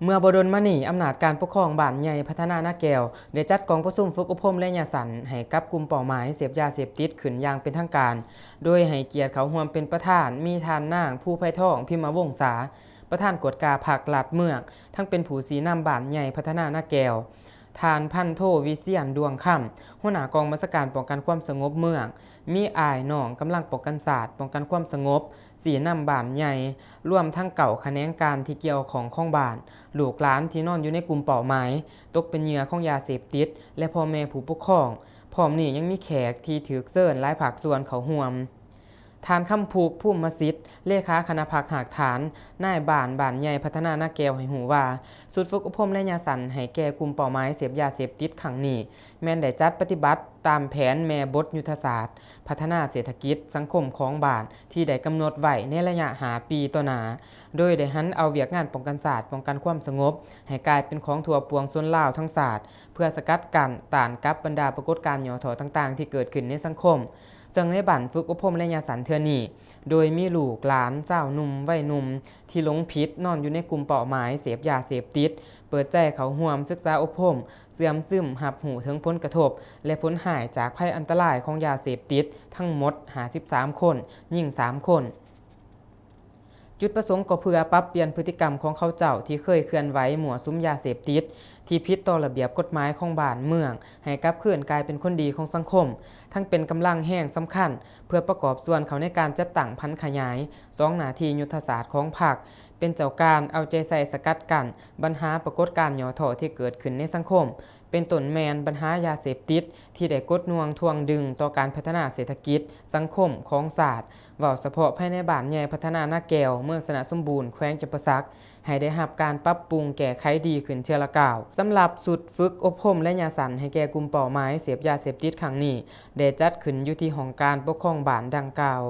ເມື່ອບໍ່ດົນມານີ້, ອຳນາດການປົກຄອງບ້ານໃຫຍ່ພັດທະນານາແກ້ວ ໄດ້ຈັດກອງປະຊຸມຝຶກອົບຮົມໄລຍະສັ້ນໃຫ້ກັບກຸ່ມເປົ້າໝາຍເສບຢາເສບຕິດຂຶ້ນຢ່າງເປັນທາງການ, ໂດຍໃຫ້ກຽດເຂົ້າຮ່ວມເປັນປະທານ ມີທ່ານນາງ ພູໄພທອງ ພິມມະວົງສາ ປະທານກວດກາພັກລັດເມືອງ, ທັງເປັນຜູ້ຊີ້ນຳບ້ານໃຫຍ່ພັດທະນານາແກ້ວ, ທ່ານພັນໂທ ວິຊຽນ ດວງຄຳ ຫົວໜ້າກອງບັນຊາການປ້ອງກັນຄວາມສະຫງົບເມືອງ, ມີອ້າຍນ້ອງກຳລັງປ້ອງກັນຊາດ, ປ້ອງກັນຄວາມສະຫງົບ, ຊີ້ນຳບ້ານໃຫຍ່, ລວມທັງເກົ້າຂະແໜງການທີ່ກ່ຽວຂ້ອງຂອງບ້ານ, ລູກຫຼານທີ່ນອນຢູ່ໃນກຸ່ມເປົ້າໝາຍ, ຕົກເປັນເຫຍື່ອຂອງຢາເສບຕິດ ແລະ ພໍ່ແມ່ຜູ້ປົກຄອງ. ພ້ອມນີ້ຍັງມີແຂກທີ່ຖືກເຊີນຫຼາຍພາກສ່ວນເຂົ້າຮ່ວມ. ທ່ານ ຄຳພຸກ ພູມມະສິດ ເລຂາຄະນະພັກຮາກຖານນາຍບ້ານ ບ້ານໃຫຍ່ພັດທະນານາແກ້ວ ໃຫ້ຮູ້ວ່າ, ຊຸດຝຶກອົບຮົມໄລຍະສັ້ນໃຫ້ແກ່ກຸ່ມເປົ້າໝາຍເສບຢາເສບຕິດຄັ້ງນີ້ ແມ່ນໄດ້ຈັດປະຕິບັດຕາມແຜນແມ່ບົດຍຸດທະສາດພັດທະນາເສດຖະກິດສັງຄົມຂອງບ້ານ ທີ່ໄດ້ກຳນົດໄວ້ໃນໄລຍະຫ້າປີຕໍ່ໜ້າ, ໂດຍໄດ້ຫັນເອົາວຽກງານປ້ອງກັນຊາດ, ປ້ອງກັນຄວາມສະຫງົບ ໃຫ້ກາຍເປັນຂອງທົ່ວປວງຊົນລາວທັງຊາດ, ເພື່ອສະກັດກັ້ນ, ຕ້ານກັບບັນດາປາກົດການຫຍໍ້ທໍ້ຕ່າງໆທີ່ເກີດຂຶ້ນໃນສັງຄົມ. ເຊິ່ງໃນບັ້ນຝຶກອົບຮົມໄລຍະສັ້ນເທື່ອນີ້ ໂດຍມີລູກຫຼານຊາວໜຸ່ມໄວໜຸ່ມທີ່ຫຼົງຜິດນອນຢູ່ໃນກຸ່ມເປົ້າໝາຍເສບຢາເສບຕິດ ເປີດໃຈເຂົ້າຮ່ວມສຶກສາອົບຮົມ, ເຊື່ອມຊຶມຮັບຮູ້ເຖິງຜົນກະທົບ ແລະ ຜົນຮ້າຍຈາກໄພອັນຕະລາຍຂອງຢາເສບຕິດ ທັງໝົດຫ້າສິບສາມຄົນ, ຍິງສາມຄົນ. ຈຸດປະສົງກໍເພື່ອປັບປ່ຽນພຶດຕິກຳຂອງເຂົາເຈົ້າທີ່ເຄີຍເຄື່ອນໄຫວມົ້ວສຸມຢາເສບຕິດ ທີ່ຜິດຕໍ່ລະບຽບກົດໝາຍຂອງບ້ານເມືອງ ໃຫ້ກັບຄືນກາຍເປັນຄົນດີຂອງສັງຄົມ, ທັງເປັນກຳລັງແຮງສຳຄັນເພື່ອປະກອບສ່ວນເຂົ້າໃນການຈັດຕັ້ງຜັນຂະຫຍາຍສອງໜ້າທີ່ຍຸດທະສາດຂອງພັກ, ເປັນເຈົ້າການເອົາໃຈໃສ່ສະກັດກັ້ນບັນຫາປາກົດການຫຍໍ້ທໍ້ທີ່ເກີດຂຶ້ນໃນສັງຄົມ, ເປັນຕົ້ນແມ່ນບັນຫາຢາເສບຕິດ ທີ່ໄດ້ກົດໜ່ວງຖ່ວງດຶງຕໍ່ການພັດທະນາເສດຖະກິດ, ສັງຄົມຂອງຊາດ, ເວົ້າສະເພາະພາຍໃນບ້ານໃຫຍ່ພັດທະນານາແກ້ວ, ເມືອງຊະນະສົມບູນ, ແຂວງຈຳປາສັກ, ໃຫ້ໄດ້ຮັບການປັບປຸງແກ້ໄຂດີຂຶ້ນເທື່ອລະກ້າວ. ສຳລັບຊຸດຝຶກອົບຮົມໄລຍະສັ້ນໃຫ້ແກ່ກຸ່ມເປົ້າໝາຍເສບຢາເສບຕິດຄັ້ງນີ້ ໄດ້ຈັດຂຶ້ນຢູ່ທີ່ຫ້ອງການປົກຄອງບ້ານດັ່ງກ່າວ.